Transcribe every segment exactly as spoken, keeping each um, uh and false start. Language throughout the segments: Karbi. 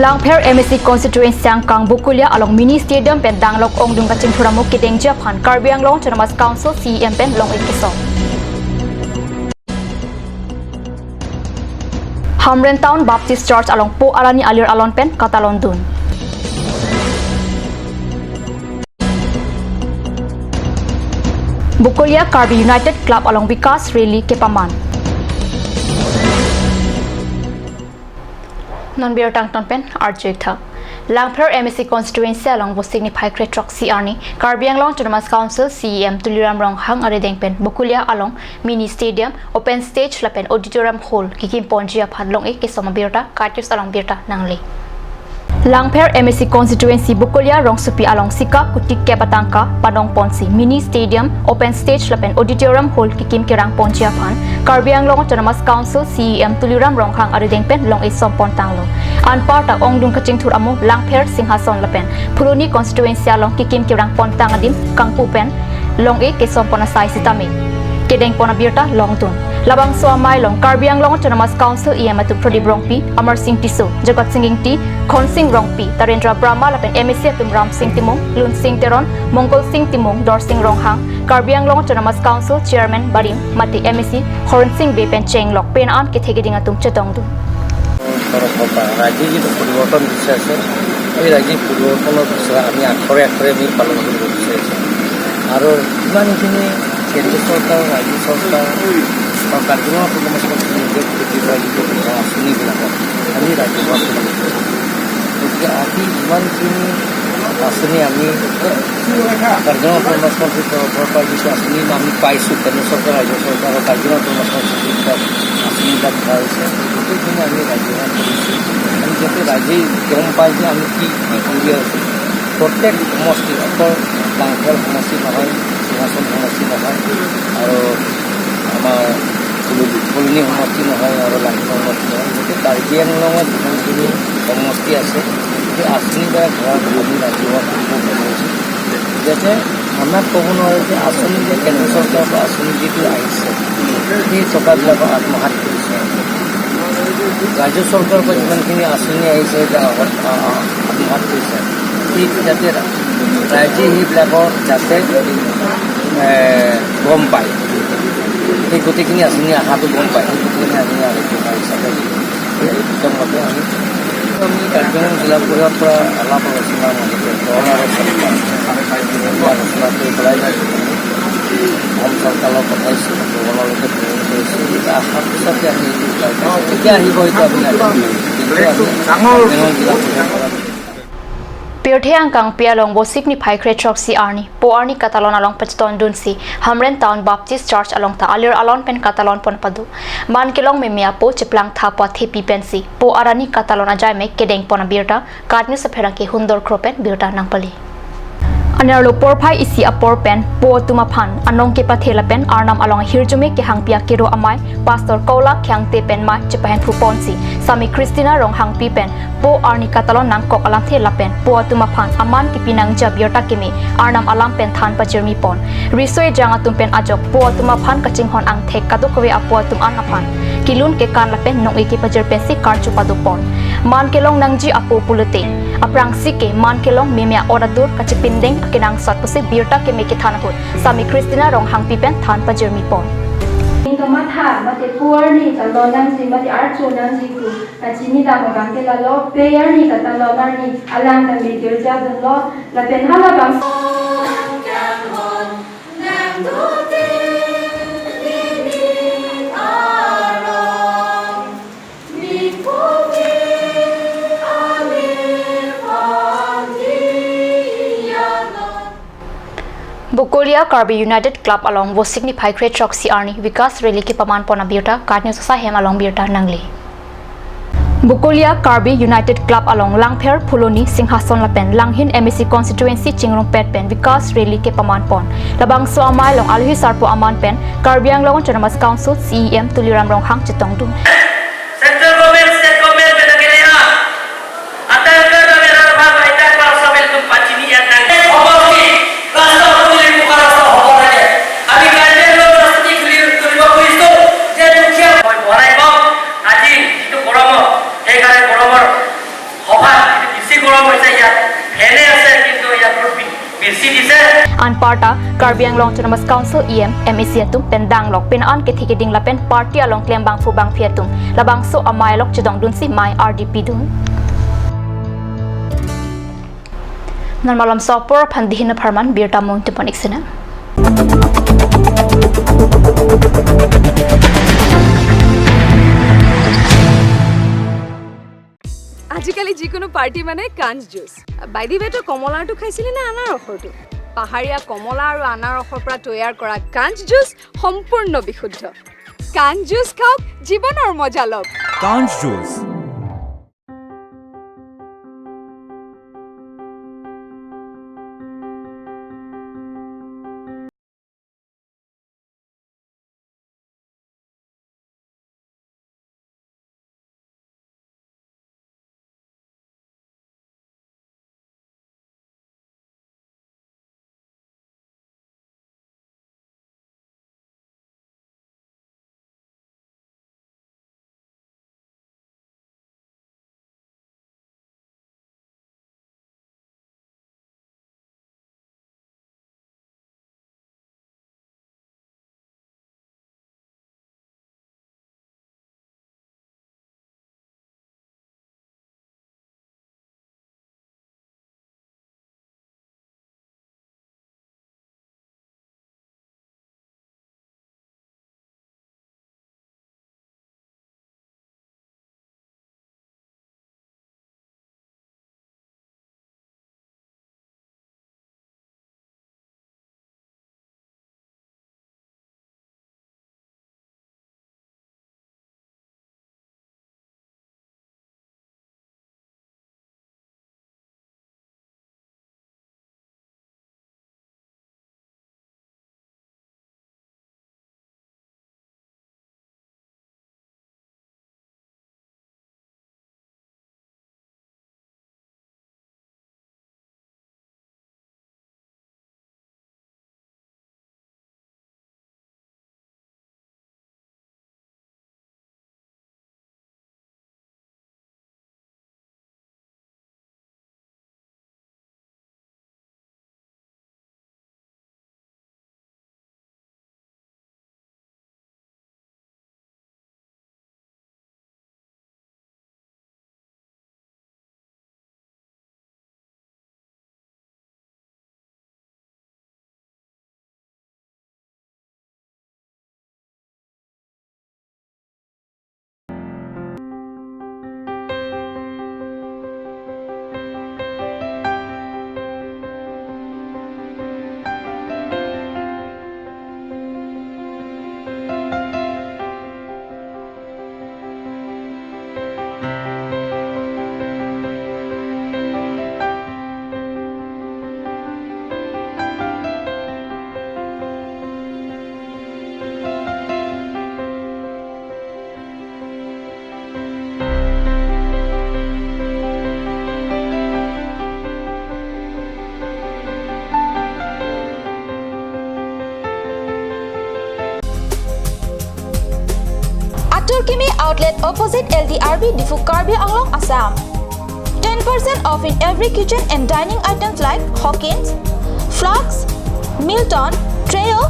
Langpher M A C constituency angkang Bokolia along mini stadium pen danglok ongdung kachingthur amo kedengji aphan Karbi Anglong Autonomous Council C E M pen long-ik keso. Hamren Town Baptist Church along Po Arani alir alon pen katalon dun. Bokolia Karbi United Club along Vikas Rally kepaman. Non birta angton pen arju-ik tha. Langpher M A C constituency along Vosik niphai kre throksi arni Karbi Anglong Autonomous Council C E M Tuliram Ronghang arideng pen Bokolia along mini stadium open stage lapen auditorium hall kekim ponji aphan long-ik keso abirta KAT News along birta nangle. Langpher M A C constituency Bokolia rongsopi along sikak kuti kep atangka padong ponsi mini stadium, open stage lapen auditorium hall kekim kerang ponji aphan Karbi Anglong Autonomous Council C E M Tuliram Ronghang arideng pen long-ik som pon tanglo. Anparta ongdung kachingthur amo Langpher, Singhason lapen Phuloni constituency along kekim kerang pon tang adim kangpu pen long-ik keso pon asai sitame kedeng pon abirta longdun. Labangso amei along Karbi Anglong Autonomous Council E M atum Pradip Rongpi, Amarsing Tisso, Jagat Sing Ingti, Khonsing Rongpi, Tarendra Brahma lapen M A C atum Ramsing Timung, Lunsing Teron, Mongkolsing Timung, Dorsing Ronghang, Karbi Anglong Autonomous Council Chairman barim mate M A C Horensing Bey pen chenglok pen an kethe keding atum chetongdun. সড়ক হবা, ৰাইজে যিটো পৰিৱৰ্তন বিচাৰিছে, এই ৰাইজে পৰিৱৰ্তনৰ বিচাৰ আমি আখৰে আখৰে আমি পালন কৰিব বিচাৰিছোঁ। আৰু যিমানখিনি কেন্দ্ৰীয় চৰকাৰ, ৰাজ্য চৰকাৰ বা কাৰ্যকলাপ কৰ্মসূচী নিজে প্ৰতি যিটো আঁচনিবিলাকত আমি ৰাজ্যসভাত তুলি ধৰিছোঁ। গতিকে আজি যিমানখিনি আঁচনি আমি কাৰ্যকলাপ কৰ্মসূচীৰ তৰফৰ পৰা যিটো আঁচনি আমি পাইছোঁ, কেন্দ্ৰ চৰকাৰ, ৰাজ্য চৰকাৰৰ কাৰ্যকলাপ কৰ্মসূচীৰ ভিতৰত আঁচনিবিলাক ধৰা হৈছে, গোটেইখিনি আমি ৰাজ্যসভাত তুলিছোঁ। আমি যাতে ৰাইজে গম পায় যে আমি কি কৰি আছোঁ। প্ৰত্যেক সমষ্টি, অকল লাংখেল সমষ্টি নহয়, সিংহাচন সমষ্টি নহয়, আৰু আমাৰ ফুলনি সমষ্টি নহয় আৰু লাংখেল সমষ্টি নহয়, গোটেই কাৰ্বি আংলঙত যিমানখিনি সমষ্টি আছে, সেই আঁচনিবিলাক ধৰা আমি ৰাজ্যসভাত তুলিব বিচাৰিছোঁ। যাতে আমাক ক'ব নোৱাৰে যে আঁচনি যে কেন্দ্ৰ চৰকাৰৰ পৰা আঁচনি যিটো আহিছে, সেই টকাবিলাকৰ আত্মসাৎ কৰিছে। ৰাজ্য চৰকাৰৰ পৰা যিমানখিনি আঁচনি আহিছে, এতিয়া আহত-, আ-, আ-, আত্মসাৎ কৰিছে, সেই যাতে ৰা-, ৰাইজে সেইবিলাকৰ যাতে, এ, গম পায়, সেই গোটেইখিনি আঁচনি অহাটো গম পায়, সেই গোটেইখিনি আমি আৰক্ষী হিচাপে একদম মতে আমি, আমি কাৰ্বি আংলং জিলা পৰিষদৰ পৰা আলাপ আলোচনাৰ মাজতে দল আৰু চৰকাৰ আলোচনা কৰি পেলাই অসম চৰকাৰক পঠাইছোঁ, ভৱনলৈকে প্ৰেৰণ কৰিছোঁ। এতিয়া অহাৰ পিছতে আমি এইটো ওলাই পাইছোঁ। কেতিয়া আহিব সেইটো আমি নাজানো। কিন্তু আমি ডাঙৰ কাৰ্বি আংলং জিলা পৰিষদৰ পৰা Pirthe angkang pi along Vosik niphai kre throksi arni Po Arni katalon along pachetongdunsi Hamren Town Baptist Church along ta alir alon pen katalon pon pado. Man kelong meme apo cheplang tha pu athepi pensi Po Arni katalon ajai me kedeng pon abirta KAT News apherangke Hundor Kro pen birta nangpali. Anerlo porphai isi apor pen Po atum aphan anong kepathe lapen Arnam along ahirjume kehangpi akero amei Pastor Kaulak Khangte pen mei chepahemphu ponsi Sami Christina Ronghangpi pen Po Arni katalon nangkok alamthe lapen Po atum aphan aman kipi nangji abirta keme Arnam alam pen than pajirmi pon. Riso ejang atum pen ajok Po atum aphan kachinghon angthek kadokave apo atum an aphan kelun kekan lapen nong-e kepajir pensi karju pado pon. Man kelong nangji apo pulote, aphrangsi ke man kelong meme a-ot atur kachepindeng akenangsot pusi birta keme kethan ahut Sami Christina Ronghangpi pen than pajirmi pon. Ning kamatha mate Po Arni katalon nangji mate archo nangji pu kachini dam abang ke lalo, Pe Arni katalon arni alang tame girja dunlo, lapen halabang Bokolia Karbi United Club along Vosik niphai kre throksi arni Vikas Rally kepaman pon abirta KAT News asahem along birta nangle. Bokolia Karbi United Club along Langpher, Phuloni, Singhason lapen Langhin M A C constituency chingrumpet pen Vikas Rally kepaman pon. Labangso amei along alohi sarpo aman pen Karbi Anglong Autonomous Council C E M Tuliram Ronghang chetongdun. Central government, state government pen akelia atangka ta mera bhag aita klar sabil tum pachini yang nang. Homosi rasta puli buka rasta hobo lage. Ami Karbi Anglong rasta ni khuli tuli ba puli sto. Je dukhiya hoi borai ko. Aji itu koramo, ekare koramo. Hoba Anparta Karbi Anglong Autonomous Council E M, M A C atum pen danglok pen an kethe keding lapen party along klem bangphu bangphi atum labangso amei along chedongdunsi mei ardi pidun. Non malomso apor aphan dihin apharman birta mung tepon iksinang. আজিকালি যিকোনো পাৰ্টি মানে কাঞ্চ juice. By the ৱে, তই কমলাৰটো খাইছিলি নে আনাৰসৰটো? পাহাৰীয়া কমলা আৰু আনাৰসৰ পৰা তৈয়াৰ কৰা কাঞ্চ জুচ সম্পূৰ্ণ বিশুদ্ধ। কাঞ্চ জুচ খাওক, জীৱনৰ মজা লওক। কাঞ্চ juice. Atur Kimi Outlet, opposite L D R B, Diphu, Karbi Anglong, Assam. Ten percent off in every kitchen and dining items like Hawkins, flasks, Milton, Treo,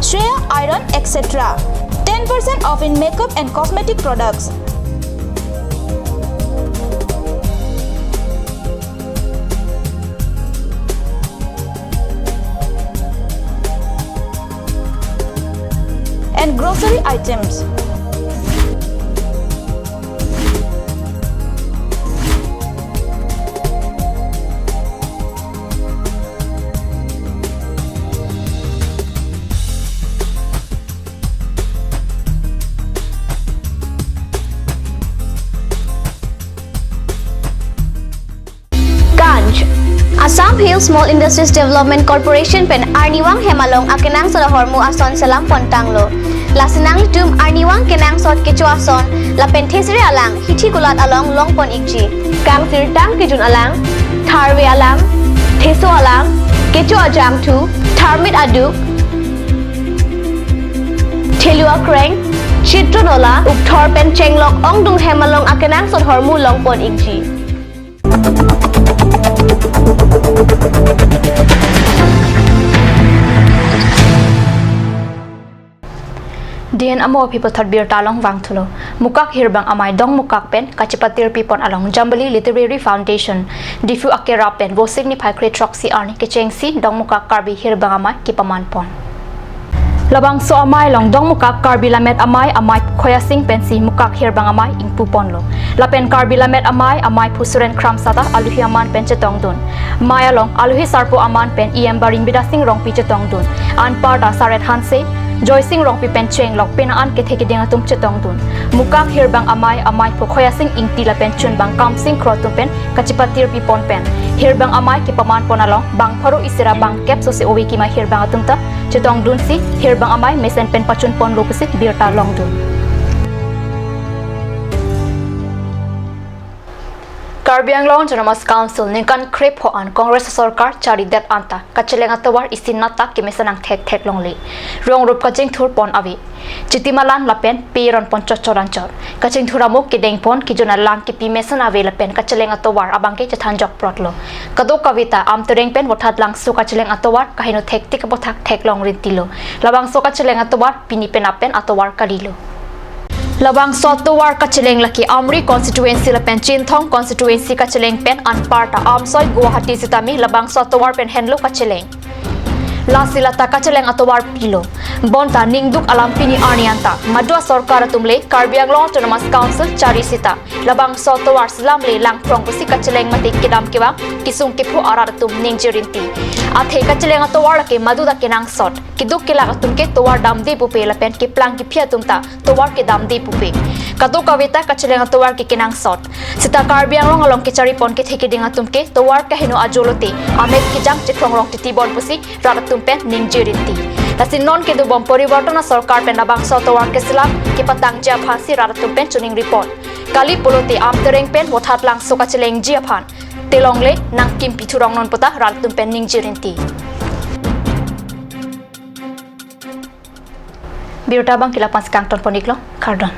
Shreya iron, et cetera. Ten percent off in makeup and cosmetic products. And grocery items. Kancch. Assam Hill Small Industries Development Corporation pen arnivang hem along akenangsot ahormu ason selam pon tanglo. Lasi nanglitum arnivang kenangsot kecho ason lapen thesere alang hithi kulat along long pon ikji. Kangsirtang kejun alang, tharve alang, theso alang, kecho ajangthu, tharmit aduk, thelu akreng, chitro nola, ukthor pen chenglok ongdung hem along akenangsot ahormu long pon ikji. Dien amo aphi puthot birta along vangthulo. Mukak Hirbang Amei Dongmukak pen kachepatirpi pon along Jambili Literary Foundation, Diphu akerap pen Vosik niphai kre throksi arni kechengsi Dongmukak Karbi Hirbang Amei kepaman pon. Labangso amei along Dongmukak Karbi Lammet Amei, Amei Khoyasing pensi Mukak Hirbang Amei ingpu ponlo. Lapen Karbi Lammet Amei, Amei Phusuren Kramsa ta aluhi aman pen chetongdun. Mei along aluhi sarpo aman pen E M Baring Bidya Sing Rongpi chetongdun. Anparta Saret Hanse, Joysing Rongpi pen chenglok pena an kethe keding atum chetongdun. Mukak Hirbang Amei, Amei Phu Khoyasing Ingti lapen chunbang Kamsing Kro atum pen kachepatirpi pon pen Hirbang Amei kepaman pon along bang pharo isi ra bang kep sose ove kima hirbang atum ta chetongdunsi Hirbang Amei mesen pen pachun ponlo pusi birta longdun. Karbi Anglong Autonomous Council ningkan krepho an Congress sorkar charidet anta kacheleng atovar isi nata kemesen angthek theklongle. Rongrup kachingthur pon ave. Chitimalan lapen peron pon chotchot anchot. Kachingthur amo kedeng pon kejun alang kepi mesen ave lapen kacheleng atovar abangke chethanjok protlo. Kadokave ta Amtereng pen Vothatlangso kacheleng atovar kaheno thektik apothak theklong rintilo. Labangso kacheleng atovar pini penap pen atovar kalilo. Labangso atovar kacheleng lake Amri constituency lapen Chinthong constituency kacheleng pen anparta Amsoi Guwahati sitame labangso atovar pen henlo kacheleng. Lasi lata kacheleng atovar pilo. Bonta ningduk alam pini arni anta madua sorkar atum le Karbi Anglong Autonomous Council chari sita labangso atovar selam le langprong pusi kacheleng mate kedam kevang kesung kepho arat atum ningje rinti. Athe kacheleng atovar lake madu ta kenangsot. Keduk kelak atum ke tovar damde pupe lapen keplang kephi atum ta tovar kedamde pupe. Kadokave ta kacheleng atovar ke kenangsot. Sita Karbi Anglong along kechari pon kethe keding atum ke tovar kaheno ajo lote amet kejang chekrong rong titi bon pusi rat atum pen ningje rinti. Lasi non kedobom poriborton asorkar pen labangso atovar keselam kepatangji aphansi rat atum pen choningri pon. Kali pulote Amtereng pen Vothatlangso kachelengji aphan telongle nangkimpi thurong non puta rat atum pen ningje rinti. Birta abangke la-an pensi kangton pon iklo, kardom.